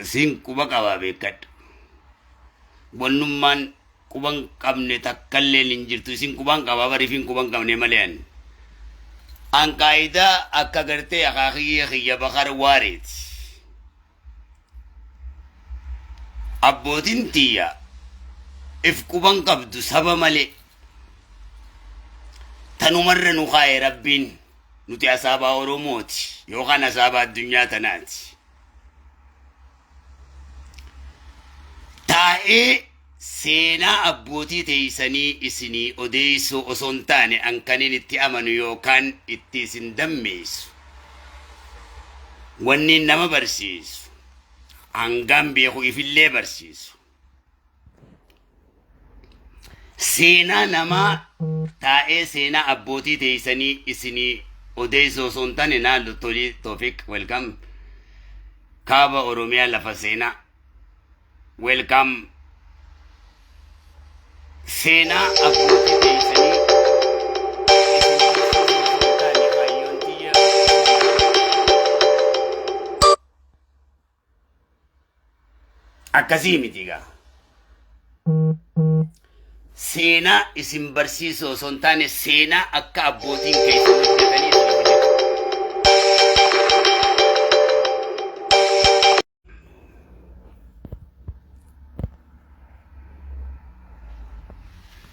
Siin quba qabaa beekadhu. Wannummaan quban qabne takkalleen hin jirtu. Isin quban qabaa bariif hin quban qabne malee ani. An qaayidaa akka gartee akaakiyyee kiyya Bakar Waareeti. Abbootiin tiyya if quban qabdu saba malee. Tanumarra nu kaa'e Rabbiin nuti asaabaa Oromooti yookaan asaabaa addunyaa tanaati. Taa'ee seenaa abbootii teeysanii isinii odeeysuu osoo hin taane an kaniin itti amanu yookaan itti isin dammeeysu wanniin nama barsiisu hangaan beeku ifillee barsiisu seenaa namaa taa'ee seenaa abbootii teeysanii isinii odeessuu osoo hin taane. Naa Tolii Toofiq, welcome. Kaaba Oromiyaa, lafa seenaa, welcome. Seenaa abbootii teeysanii isin barsiisuu osoo hin taane kaayyoon tiyya akkasii miti gaa. Seenaa isin barsiisuu osoo hin taane seenaa akka abbootiin keessan hojjetanii isin hojjetu.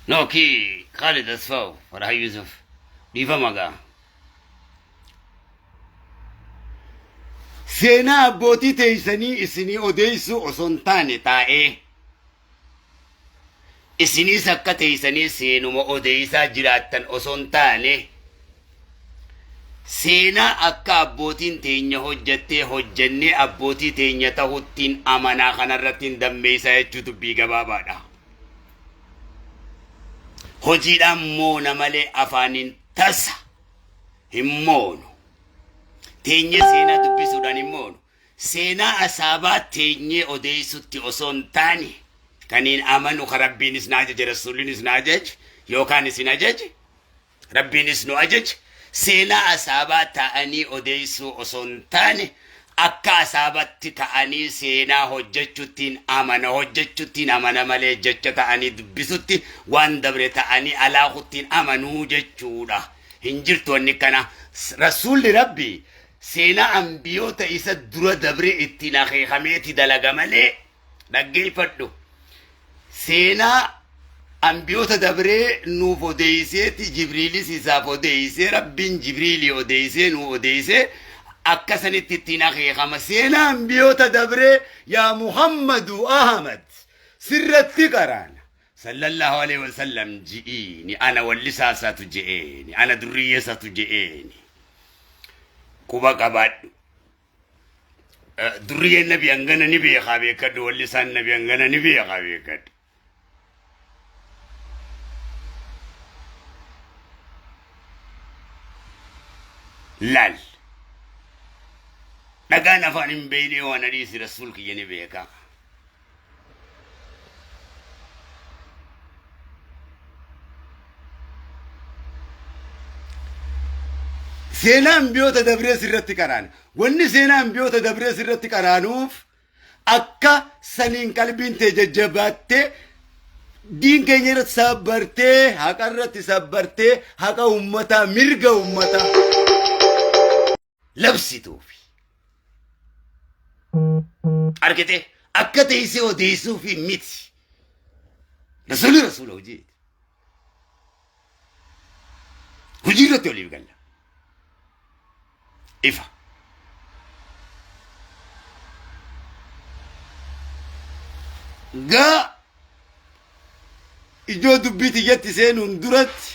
Nookii Khalid Asfaw, Farah Yusuf, dhiifama gaa. Seenaa abbootii teessanii isinii odeessuu osoo hin taane taa'ee isiniis akka teessanii seenuma odeessaa jiraattan osoo hin taane seenaa akka abbootiin teenya hojjattee hojjannee abbootii teenya tahuttiin amanaa kanarratti hin dammeessaa jechuu dubbii gabaabaadha. Hojiidhaan moona malee afaaniin tasa hin moonu. Teenyee seenaa dubbisuudhaan hin moonu. Seenaa asaabaa teenyee odeessutti osoo hin taane kaniin amanu ka Rabbiinis na ajaje, Rasuullinis na ajaje, yookaan isin ajaje, Rabbiinis nu ajaje, seenaa asaabaa ta'anii odeessuu osoo hin taane akka asaabatti ta'anii seenaa hojjechuttiin amana, hojjechuttiin amana malee jecha ta'anii dubbisutti waan dabre ta'anii alaakuttiin amanuu jechuudha. Hin jirtu wanni kana. Rasuulli Rabbii seenaa ambiyoota isa dura dabre ittiin akeekameeti dalaga malee, dhaggeeffadhu, seenaa ambiyoota dabree nuuf odeeyseeti Jibriilis isaaf odeeysee, Rabbiin Jibriilii odeeysee nuu odeeysee akka sanitti ittiin akeekama. Seenaa ambiyoota dabree yaa Muhammadu Ahmad sirratti qaraana sallallahu alaihi wasallam ji'iini, ana wallisaa isaatu je'eeni, ana durriyyee isaatu je'eeni, quba qabaadhu. Durriyyeen nabi hangana ni beekaa beekadhu, wallisaan nabi hangana ni beekaa beekadhu. Laal, dhagaan afaan hin beekne waan hadiisi rasuul kiyya ni beekaa. Seenaa ambiyoota dabree sirratti qaraan. Wanni seenaa ambiyoota dabree sirratti qaraanuuf akka saniin qalbiin tee jajjabaattee diin keenya irratti sabbartee, haqa irratti sabbartee, haqa ummataa, mirga ummataa labsituufi. Argite, akka teessee odeessuufi miti. Rasuulli rasuula hojiiti. Hojii irratti waliif galla. Ifa. Gaa ijoo dubbii tiyyatti seenuun duratti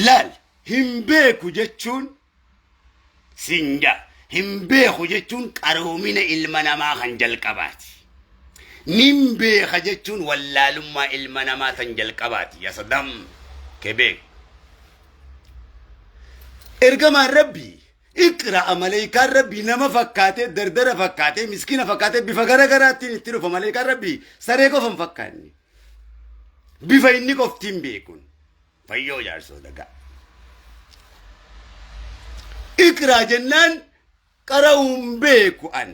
laal, hin beeku jechuun sinja, hin beeku jechuun qaroomina ilma namaa kan jalqabaati. Nin beeka jechuun wallaalummaa ilma namaa tan jalqabaati. Yaa Saddam kee beeku. Ergamaan Rabbii iqra'a, maleekaan Rabbii nama fakkaatee, dardara fakkaatee, miskiina fakkaatee, bifa gara garaattiin itti dhufa. Maleekaan Rabbii saree qofa hin fakkaanne. Bifa inni qoftiin beekun. Fayyoo jaarsoo dagaa. Iqraa jennaan Qara'uu hin beeku an.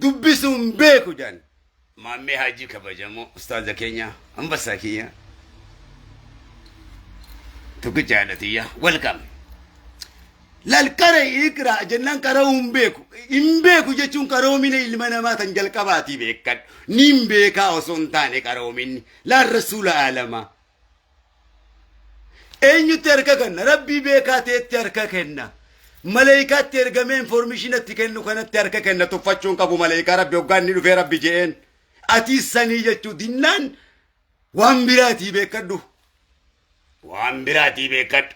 Dubbisuu hin beeku jedhan. Maammee Haajii kabajamoo ustaaza keenya ambassaa kiyya. Tokkicha haadha welcome. Lal qara'i iqraa jennaan qara'uu hin beeku. Hin beeku jechuun qaroomina ilma namaa tan jalqabaatii beekadhu. Ni hin beekaa osoo hin taane qaroominni. Laal rasuula aalamaa. Eenyutti harka kenna? Rabbii beekaa ta'etti harka kenna. Maleeykaatti ergamee information itti kennu kanatti harka kenna tuffachuun qabu maleeykaa rabbi hoggaa inni dhufee rabbi je'een. Atiis sanii jechuu dinnaan waan biraatii beekadhu. Waan biraatii beekadhu.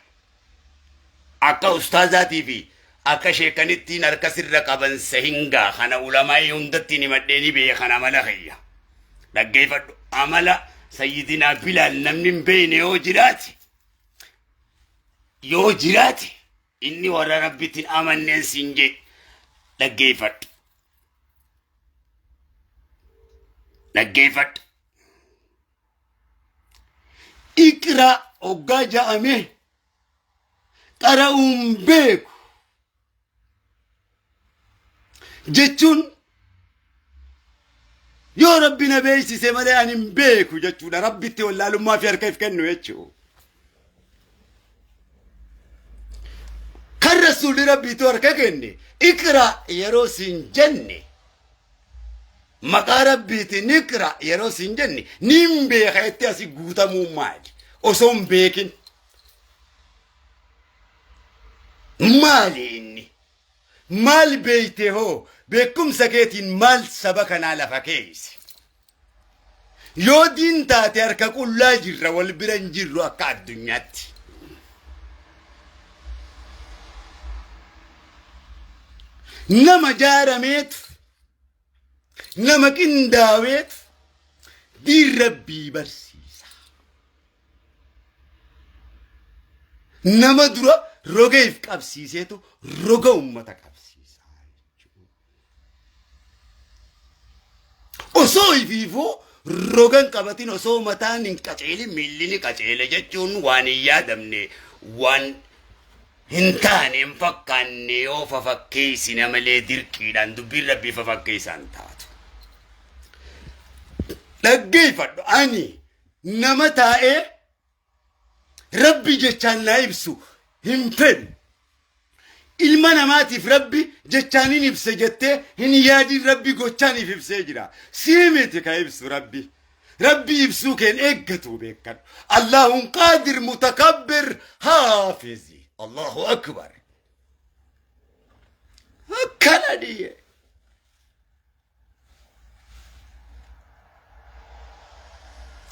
Akka ustaazaatii fi akka sheekanittiin harka sirra qaban sahingaa kana ulamaa'ii hundattiin himadhee ni beekan amala kiyya. Dhaggeeffadhu amala sayyidinaa Bilaal namni hin beekne yoo jiraate yoo jiraate inni warra rabbittiin amanneen siin jee dhaggeeffadhu. Dhaggeeffadhu. Iqraa hoggaa ja'ame qara'uun beeku jechuun yoo rabbi na beeksise malee ani hin beeku jechuudha. Rabbitti wallaalummaa fi harka if kennu jechuudha. Kan rasuulli rabbiitu harka kenne iqraa yeroo siin jenne maqaa rabbiitiin iqra yeroo siin jenne niin beeka jettee asii guutamuun maali? Osoo hin beekin. Maali inni? Maal beeyte hoo? Beekumsa keetiin maal saba kanaa lafa keeyse? Yoo diin taate harka qullaa jirra wal bira hin jirru akka addunyaatti. Nama jaarameetu nama qindaaweetu diin rabbii barsiisa. Nama dura roga if qabsiiseetu roga ummata qabsiisa. Osoo ifiifuu roga hin qabatin osoo mataan hin qaceelin miilli ni qaceele jechuun waan hin yaadamne waan hin taane hin fakkaanne yoo fafakkeessina malee dirqiidhaan dubbiin rabbii fafakkeessaan taatu. Dhaggeeffadhu ani nama taa'ee rabbi jechaan naa ibsu hin fedhu. Ilma namaatiif rabbi jechaan hin ibse jettee hin yaadin rabbi gochaan if ibsee jira. Sii miti ka ibsu rabbi. Rabbi ibsuu keen eeggatu beekadhu. Allahun qaadir mutakabbir haafizi. Allahu akbar. Akkana dhiyee.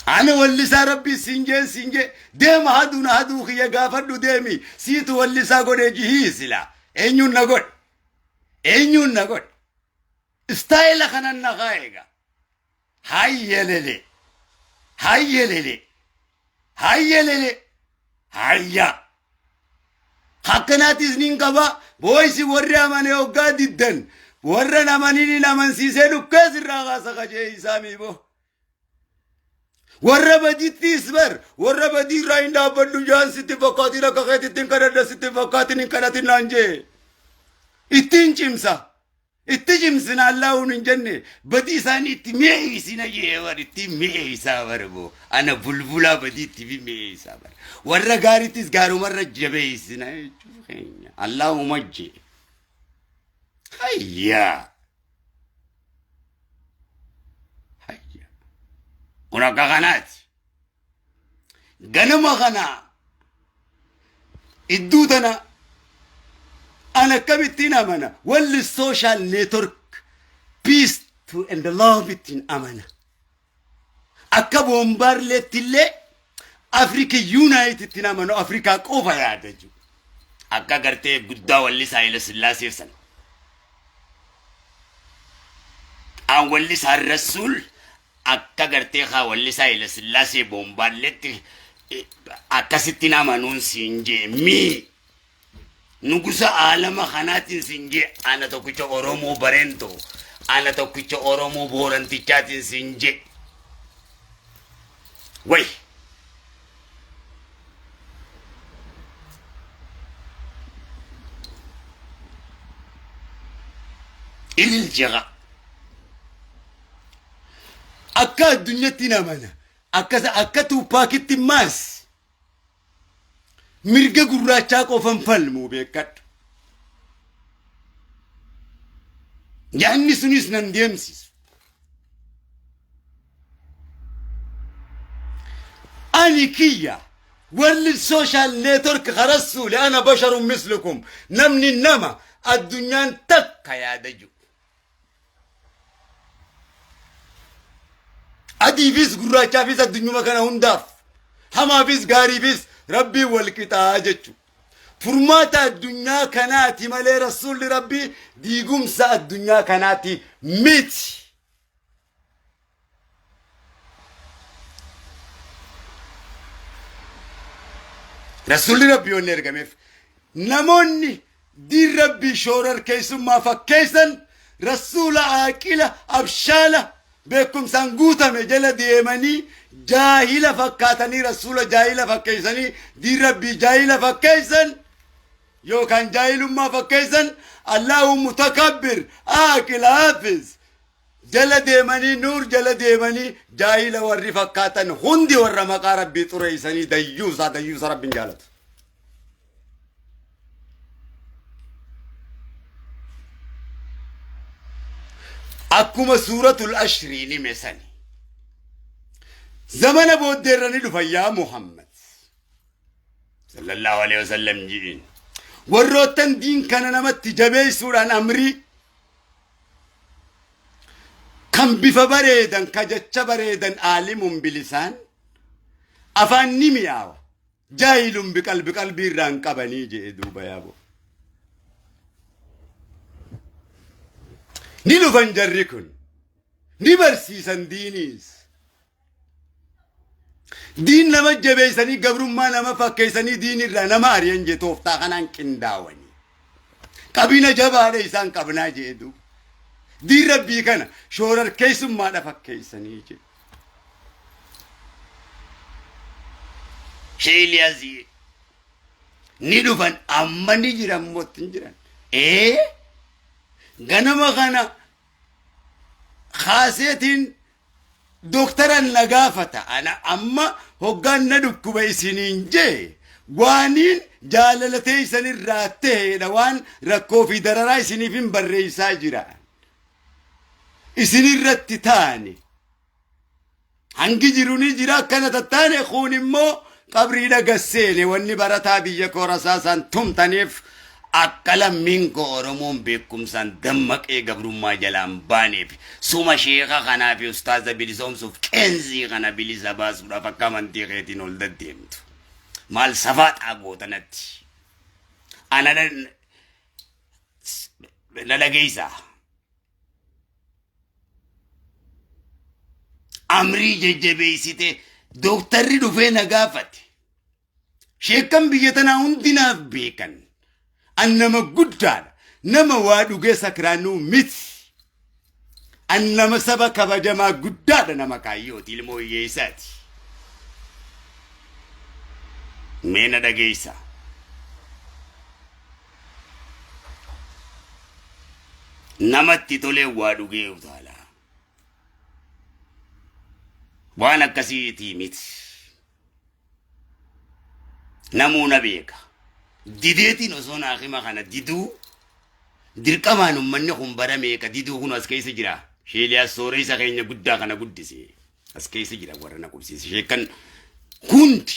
Ani wallisaa rabbii siin jeen siin jee deema haduu na haduu kiyya gaafadhu deemi siitu wallisaa godhee jihii sila eenyuun na godhe eenyuun na godhe istaayila kanan na kaa'eega hayyelele hayyelele hayyelele hayya akkanaatis nin qaba booysi warri amane hoggaa diddan warra namaniin hin amansiisee dhukkees irraa kaasa kajee isaa miiboo warra badittis bar warra badii irraa hin dhaabbadhu jaan sitti fakkaatiin akka keetitti hin kadhadha sitti fakkaatiin hin kadhatin naan jee ittiin cimsa Itti cimsina Allaahuun hin jenne badii isaanii itti mi'eessina jee bar itti mi'eessaa bar boo ana bulbulaa badii itti fi mi'eessaa bar warra gaarittis gaarumarra jabeessina jechuu keenya Allaahuma jee hayyaa hayyaa kun akka kanaati ganama kana idduu tana an akkamittiin amana walli social network peace to and love ittiin amana akka boombaarleetti illee Africa Unite ittiin amanu Afrikaa qofa yaada jiru akka gartee guddaa wallisaa Haile Sillaaseef sana an wallisaa Rasuul akka gartee haa wallisaa Haile Sillaasee boombaalletti akkasitti amanuun siin jee mii nugusa aalama kanaatiin siin jee ana tokkicha Oromoo bareento ana tokkicha Oromoo boorantichaatiin siin jee way Ililcheqa. Akka addunyatti namana. Akka akka Tuupaakitti maas. Mirga gurraachaa qofan falmu beekadhu. Yaanni sunis nan deemsisu. Ani kiyya World Social Network karassuule ana basharun mislukum namni nama addunyaan takka yaada jiru. Adiifis gurraachaafis addunyuma kana hundaaf hamaafis gaariifis rabbiin wal qixaa jechuudha. Furmaata addunyaa kanaati malee rasuulli rabbii diigumsa addunyaa kanaati miti. Rasuulli Rabbii wanni ergameef namoonni diin Rabbii shoorarkeessummaa fakkeessan rasuula aaqila abshaala beekumsaan guutame jala deemanii jaahila fakkaatanii rasuula jaahila fakkeessanii diin Rabbii jaahila fakkeessan yookaan jaahilummaa fakkeessan Allahu mutakabbir aaqil haafiz jala deemanii nuur jala deemanii jaahila warri fakkaatan hundi warra maqaa rabbii xureessanii dayyuusaa dayyuusa rabbiin jaalatu. Akkuma suuratul ashriin hime sani zamana booddeerra ni dhufan yaa Muhammad sallallahu alaihi wasallam ji'iin warroottan diin kana namatti jabeessuudhaan amrii kan bifa bareedan ka jecha bareedan aalimun bilisaan afaan ni mi'aawa jaahilun biqalbi qalbii irraa hin qabanii jedhe duuba yaaboo. Ni dhufan jarri kun ni barsiisan diiniis. Diin nama jabeessanii gabrummaa nama fakkeessanii diin irraa nama ari'an jee tooftaa kanaan qindaawanii. Qabina jabaadha isaan qabnaa jee duuba. Diin rabbii kana shoorarkeessummaadha fakkeessanii jee. Sheeliyaasii ni dhufan amma ni jiran mootti hin jiran. Ee ganama kana kaaseetiin Doktaran na gaafata ana amma hoggaan na dhukkuba isiniin jee waaniin jaalala teessan irraa taheedha waan rakkoo fi dararaa isiniifin barreessaa jira. Isinirratti taane hangi jiru ni jira akkana tattaane kuun immoo Qabriidha gad seene wanni barataa biyya koo rasaasaan tumtaniif akka lammiin koo Oromoon beekumsaan dammaqee gabrummaa jalaa hin baaneef suma sheeka kanaa fi ustaaza bilisoomsuuf qeensii kana bilisa baasuudhaaf akka amantii keetiin ol deddeemtu. Maal safaaxaa goota natti. Ana na dhageessaa. Amrii jajjabeessite dooktarri dhufee na gaafate. Sheekkan biyya tanaa hundi naaf beekan. An nama guddaadha. Nama waa dhugee sakraanuu miti. An nama saba kabajamaa guddaadha nama kaayyooti ilmoo hiyyeessaati. Mee na dhageessaa. Namatti tolee waa dhugee utaala. Waan akkasiitii miti. Namuu na beeka. Dideetiin osoo naa hima kana diduu dirqamaan uummanni kun bara meeqa diduu kun as keessa jira. Sheeliyaas sooreessa keenya guddaa kana guddise. As keessa jira warra na qubsiise. Sheekkan hundi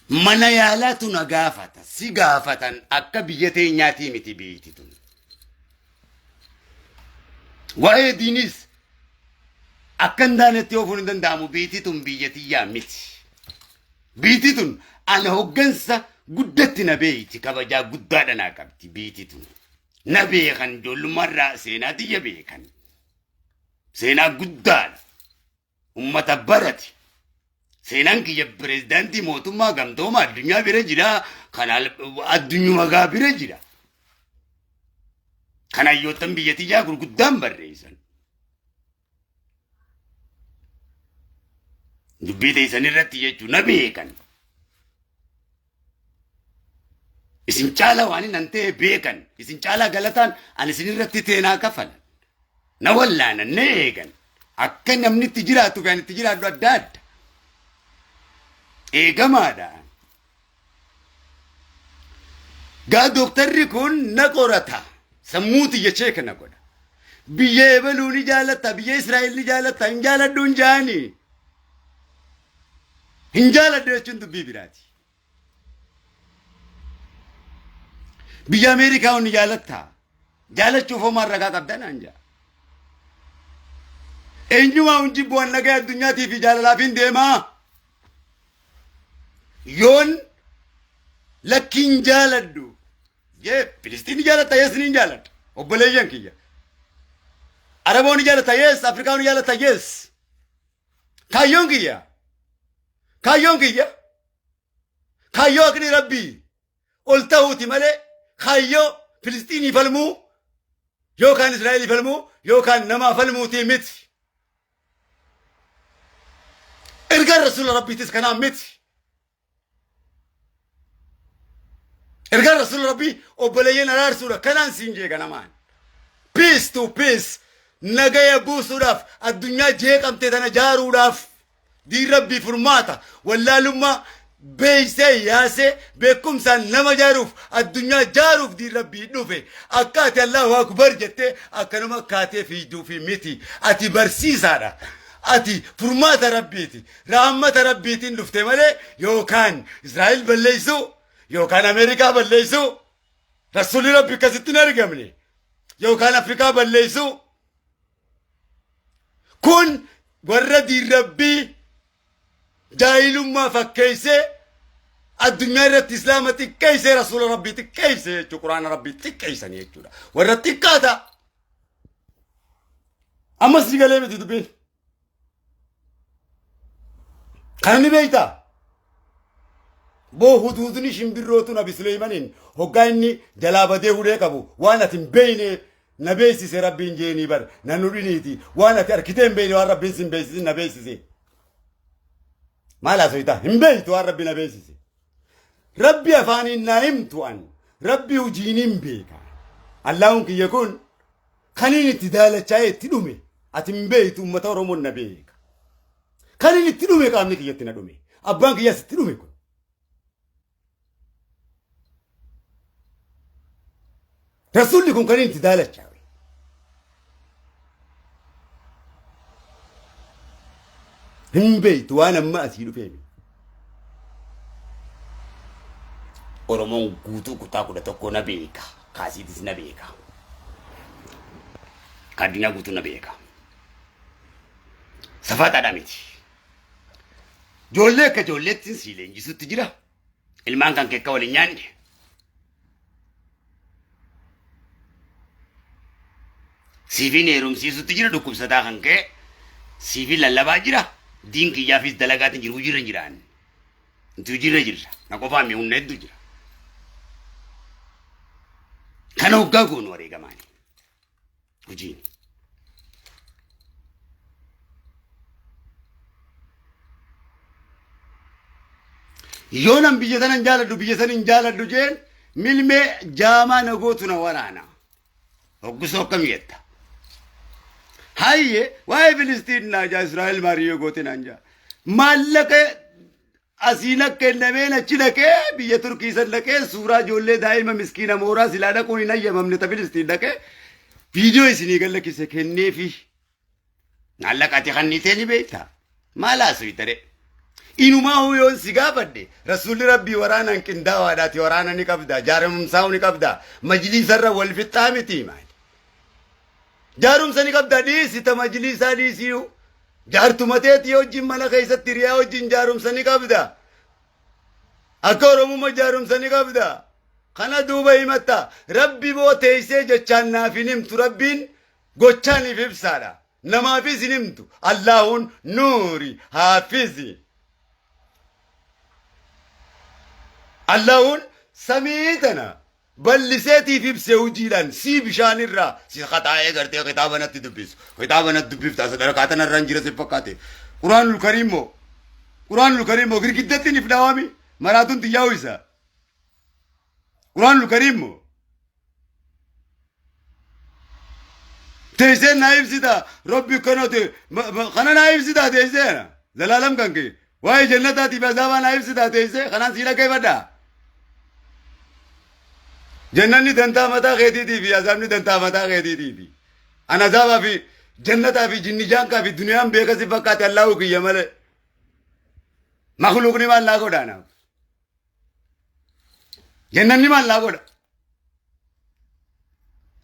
Mana yaalaatu na gaafata. Si gaafatan akka biyya teenyaatii miti biyyiti tun. Waa'ee diiniis akka hin taanetti oofuun hin danda'amu biyyiti tun biyya tiyyaa miti. Biyyiti tun ana hoggansa guddatti na beeyti kabajaa guddaadha naa qabdi biyyiti tun. Na beekan ijoollummaarraa seenaa tiyya beekan. Seenaa guddaadha. Ummata barate. Seenaan kiyya pirezidaantii mootummaa gamtooma addunyaa bira jira. Kan addunyuma gaa bira jira. Kan hayyoottan biyya tiyyaa gurguddaan barreessan. Dubbii teessan irratti jechuun na beekan. Isin caalaa waan hin ta'e beekan. Isin caalaa galataan ani isin irratti teenaa kafalan. Na wallaanan, na eegan. Akka namni itti jiraatu fi ani itti jiraadhu adda adda. Eegamaadha. Gaa dooktarri kun na qorata. Sammuu tiyya cheeka na godha. Biyya ebaluu ni jaalatta, biyya Israa'el ni jaalatta, hin jaaladhu hin jaani. Hin jaaladhu jechuun dubbii biraati. Biyya Ameerikaa ni jaalatta. Jaalachuuf homaa ragaa qabda naan jaa. Eenyumaa hun jibbu waan nagaa addunyaatii fi jaalalaaf hin deemaa. Yoon lakkiin jaaladhu. Jee Filistiin ni jaalatta, yes, ni jaaladha. Obboleeyyan kiyya. Araboon ni jaalatta, yes. Afrikaan ni jaalatta, yes. Kaayyoon kiyya. Kaayyoon kiyya. Kaayyoo haqni Rabbii ol ta'uuti malee kaayyoo Filistiinii falmuu yookaan Israa'elii falmuu yookaan namaa falmuutii miti. Ergaan Rasuula Rabbiitis kanaan miti. Ergaan Rasuula Rabbii obboleeyyan araarsuudha. Kanaan siin jee ganamaan. Peace to peace. Nagaya buusuudhaaf, addunyaa jeeqamte tana jaaruudhaaf diin Rabbii furmaata. Wallaalummaa beeysee yaasee beekumsaan nama jaaruuf, addunyaa jaaruuf diin Rabbii dhufe. Akka ati Allahu Akbar jettee akkanuma kaatee fiigduufi miti. Ati barsiisaadha. Ati furmaata Rabbiiti. Rahmata Rabbiitiin dhufte malee yookaan Israa'el balleessuu yookaan Ameerikaa balleessuu, Rasuulli Rabbi akkasitti hin argamne, yookaan Afrikaa balleessuu. Kun warra diin Rabbii jaahilummaa fakkeessee addunyaa irratti Islaama xiqqeessee, Rasuula Rabbii xiqqeessee jechuudha, Quraana Rabbii xiqqeessanii jechuudha. Warra xiqqaata. Ammas ni galee miti dubbiin. Kana ni beektaa? Boo huduudni shimbirrootu Nabi Suleymaniin hoggaa inni jalaa badee hulee qabu waan ati hin beekne na beeksise Rabbiin jeenii bar na nudhiniiti, waan ati arkitee hin beekne waan Rabbiin sin beeksisin na beeksise. Maal haasoytaa? Hin beektu waan Rabbi na beeksise. Rabbi afaaniin naa himtu, an Rabbi hojiiniin beeka. Allaahun kiyya kun kaniin itti daalachaa'ee itti dhume ati hin beektu, uummata Oromoon na beeka. Kaniin itti dhume, qaamni kiyyatti na dhume. Abbaan kiyyas itti dhume kun. Rasuulli kun kaniin itti daalachaa'e. Hin beektu waan amma asii dhufeemi. Oromoon guutuu kutaa 11 na beeka. Kaasiitis na beeka. Ka addunyaa guutuu na beeka. Safaataadhaa miti. Ijoollee akka ijoolleetti si leenjisutti jira. Ilmaan kan kee akka waliin nyaanne. Siifiin heerumsiisutti jira dhukkubsataa kan kee. Siifiin lallabaa jira. Diin kiyyaafis dalagaatiin jiru, hojiirra hin jiraan. Nuti hojiirra jirra. Na qofaa mi, humna hedduu jira. Kana hoggaa goonu wareegamaani. Hojiin. Yoo nan biyya sana hin jaaladhu, biyya sana hin jaaladhu jeen, milmee jaamaa na gootu na waraana. Hoggusoo akkam jetta? Hayye, waa'ee Filistiin naa jaa, Israa'el maariyyoo goote naan jaa. Maallaqa asiin akka kennameen achi dhaqee, biyya Turkii san dhaqee, suuraa ijoollee daa'ima miskiina mooraa silaa dhaquun hin hayyamamne ta Filistiin dhaqee viidiyoo isinii gallakkise kenneefi. Maallaqa ati kannitee ni beektaa? Maal haasofta ree? Inumaa hoo yoon si gaafadhe, Rasuulli Rabbii waraanaan qindaawaadhaati, waraana ni qabda, jaarumsaa ni qabda, majliisarra wal fixxaa miti maali? Jaarumsa ni qabda, dhiisi ta majliisaa dhiisiyu. Jaartuma teetii wajjin mana keessatti hiriyaa wajjin jaarumsa ni qabda. Akka Oromummaa jaarumsa ni qabda. Kana duuba himatta. Rabbi boo teessee jechaan naaf hin himtu, Rabbiin gochaaniif ibsaadha. Namaafis hin himtu. Allahuun nuuri haafizi. Allahuun samii tana balliseetiif ibsee hojiidhaan sii bishaan irraa si kataa'ee gartee kitaaba natti dubbisu. Kitaaba natti dubbifta, sadarkaa tanarra hin jira si fakkaate. Quraanul Kariim moo? Quraanul Kariim moo girgiddatti ni fidhaawami? Maraatuun xiyyaa'u isa. Quraanul Kariim moo? Teessee naa ibsita Rabbi kana ta'e kana naa ibsita teessee na zalaalam kan kee waa'ee jannataatiif azaabaa naa ibsita teessee kanaan sii dhaggeeffadha. Jannanni dantaa mataa keetiitii fi azaabni dantaa mataa keetiitii fi an azaabaa fi jannataa fi jinni jaankaa fi duniyaan beeka si fakkaate Allahu kiyya malee. Makluuqni maal naa godha anaaf? Jannanni maal naa godha?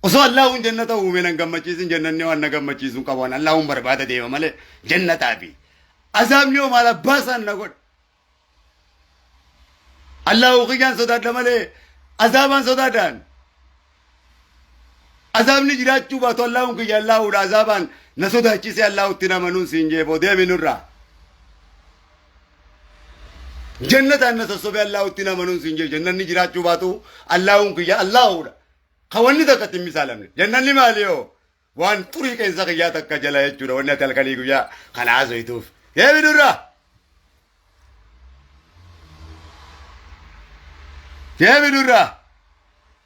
Osoo Allaahuun jannata uume nan gammachiisin jannanni waan na gammachiisu hin qabu. An Allaahuun barbaada deema malee jannataa fi azaabni hoo maal abbaa isaan na godha. Allaahu kiyyaan sodaadha malee azaabaan sodaadhaan. Azaabni jiraachuu baatu Allaahuun kiyya Allaahuudha azaabaan na sodaachisee Allaahutti namanuun siin jeeboo deemi nurraa. Jannataan na sossobee Allaahutti namanuun siin jee jannanni jiraachuu baatu Allaahuun kiyya Allaahuudha. Ka wanni takka itti hin misaalamne. Jannanni maali yoo? Waan xurii qeensa kiyyaa takka jala jechuudha wanni ati halkanii guyyaa kana haasoytuuf. Deemi nurraa. Deemi nurraa.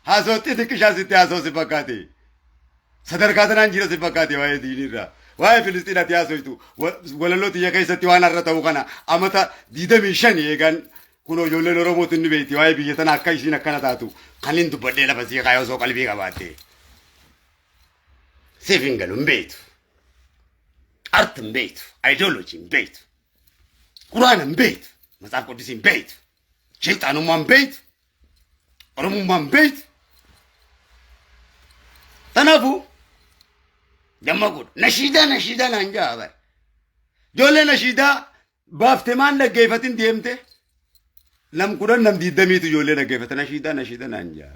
Haasoo xixiqqishaa sitti haasoo si fakkaate. Sadarkaa tanaan jira si fakkaate waa'ee diinirraa. Waa'ee Filisxiin ati haasoytu walaloo tiyya keessatti waan har'a ta'u kana amata 25 eegaan kunoo ijoolleen Oromootiin ni beekti waa'ee biyya tana akka isiin akkana taatu kan hin dubbadhee lafa sii kaayee osoo qalbii qabaatte. Siif hin galu hin beektu. Art hin beektu. Ideology hin beektu. Quraana hin beektu. Matsaaf Quddisii hin beektu. Sheexaanummaa hin beektu. Oromummaa hin beektu. Kanaafuu dammaquudha. Nashiidaa nashiidaa naan jaa bara. Ijoollee nashiidaa baafte maan dhaggeeffatin deemte. Nam 10 nam 20tu ijoollee dhaggeeffata nashiidaa nashiidaa naan jaa.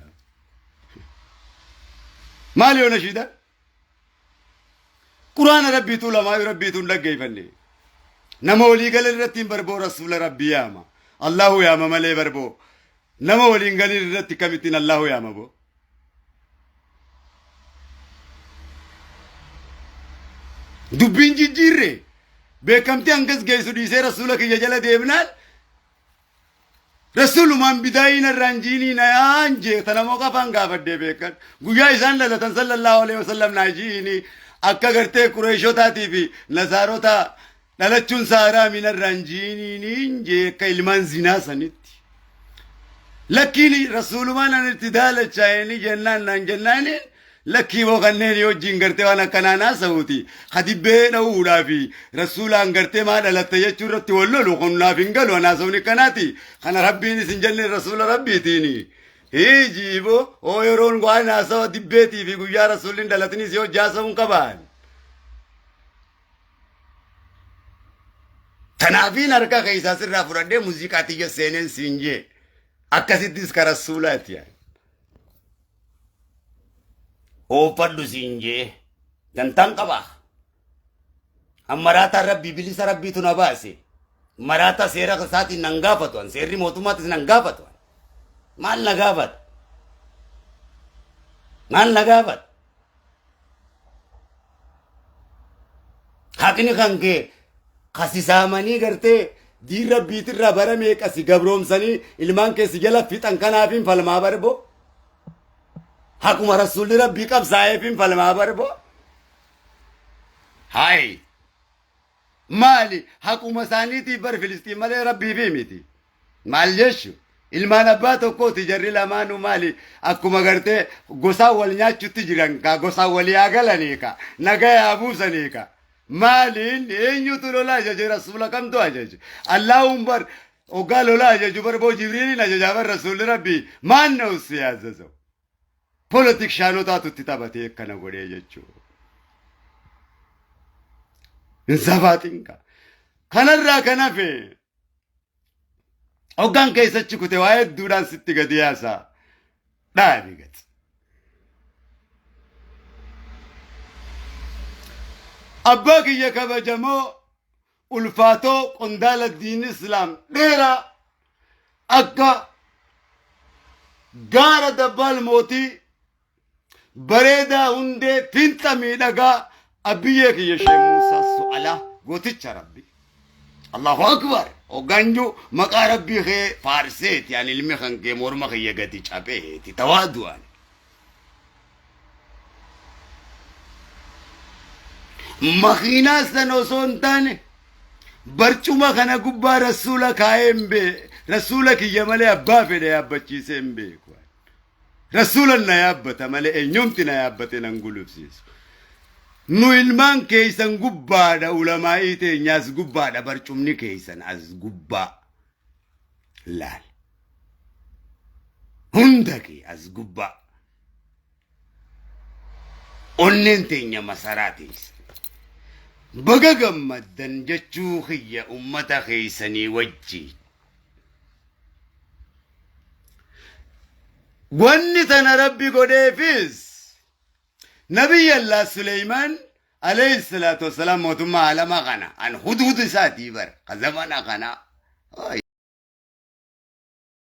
Maali yoo nashiidaa? Quraana rabbiituu lamaayuu rabbiituu hin dhaggeeffanne. Nama walii galan irratti hin barboo rasuula rabbii yaama. Allahu yaama malee barboo. Nama waliin galin irratti kamittiin Allahu yaama boo. Dubbiin jijjiirre beekamtii hangas geessu dhiisee rasuula kiyya jala deemnaan Rasuulumaan bidaayii narraan jiinii na yaan jee tana moo qafaan gaafadhee beekan. Guyyaa isaan dhalatan sallallahu alaihi wasallam naa jiinii akka gartee Qureeshotaatii fi Nasaarota dhalachuun isaa haraami narraan jiinii niin jee akka ilmaan zinaa sanitti. Lakkiin rasuulumaan an itti daalachaa'anii jennaan naan jennaaniin Lakkii boo kanneen wajjin gartee waan akkanaa naasa'uuti. Ka dibbee dha'uudhaa fi rasuulaan gartee maa dhalatte jechuu irratti wal lolu kun naaf hin galu haasawni akkanaati. Kana rabbiin isin jenne rasuula rabbiitiini. Hiijiiboo hoo yeroon waan haasawa dibbeetii fi guyyaa rasuulli hin dhalatini si hojii haasa'uun qabaan. Tanaafiin harka keessaa sirraa fudhadhee muuziqaa tiyya seeneen siin jee. Akkasittis ka rasuulaati. Oofadhu siin jee dantaan qaba. An maraataan rabbii bilisa rabbiitu na baase. Maraataa seera isaatiin nan gaafatu an seerri mootummaatis nan gaafatu an. Maal na gaafata? Maal na gaafata? Haqni kan kee kasisaamanii gartee diin rabbiitirraa bara meeqa si gabroomsanii ilmaan kee si jala fixan kanaafin falmaa barboo. Haquma rasuulli rabbii qabsaa'eefin falmaa barboo. Hayi maali haquma isaaniitiif bar Filistiin malee rabbiifi miti. Maal jechu ilmaan abbaa tokkooti jarri lamaanuu maali akkuma gartee gosaan wal nyaachutti jiran ka gosaan walii haa galanii ka nagaa haa buusanii ka maaliin eenyutu lola ajaje rasuula kamtu ajaje Allaahun bar hoggaa lola ajaju bar boo Jibriiliin ajajaa bar rasuulli rabbii maan na ussee azazaw Polotikshaanotaatu itti taphatee akkana godhee jechuudha. Hin safaaxinka. Kanarraa kan hafe hoggaan keessachi kute waa hedduudhaan sitti gadi yaasa. Dhaabi gad. Abbaa kiyya kabajamoo ulfaatoo qondaala diin islaam dheeraa akka gaara dabbaal mootii bareedaa hundee fiinxa miidhagaa abbiyyee kiyya shee Muusaa Su'alaa gooticha rabbi. Allahu akbar. Hogganju maqaa rabbii kee faarseeti ani ilmi kan kee morma kiyya gadi cabeeti tawaadu'an. Makiinaa san osoo hin taane barcuma kana gubbaa rasuula kaa'ee hin bee rasuula kiyya malee abbaa fedhe yaabbachiisee hin beeku. Rasuulan na yaabbata malee eenyumti na yaabbate nan gulufsiisu. Nu ilmaan keeysan gubbaadha ulamaa'ii teenya as gubbaadha barcumni keeysan as gubbaa. Laal. Hunda kee as gubbaa. Onneen teenya masaraa teeysan. Baga gammaddan jechuu kiyya ummata keeysanii wajjiin. Wanni tana Rabbi godheefis Nabiyyallah Suleymaan alayhi salaatu wassalaam mootummaa alama kana an hudhud isaatii bar ka zamana kanaa.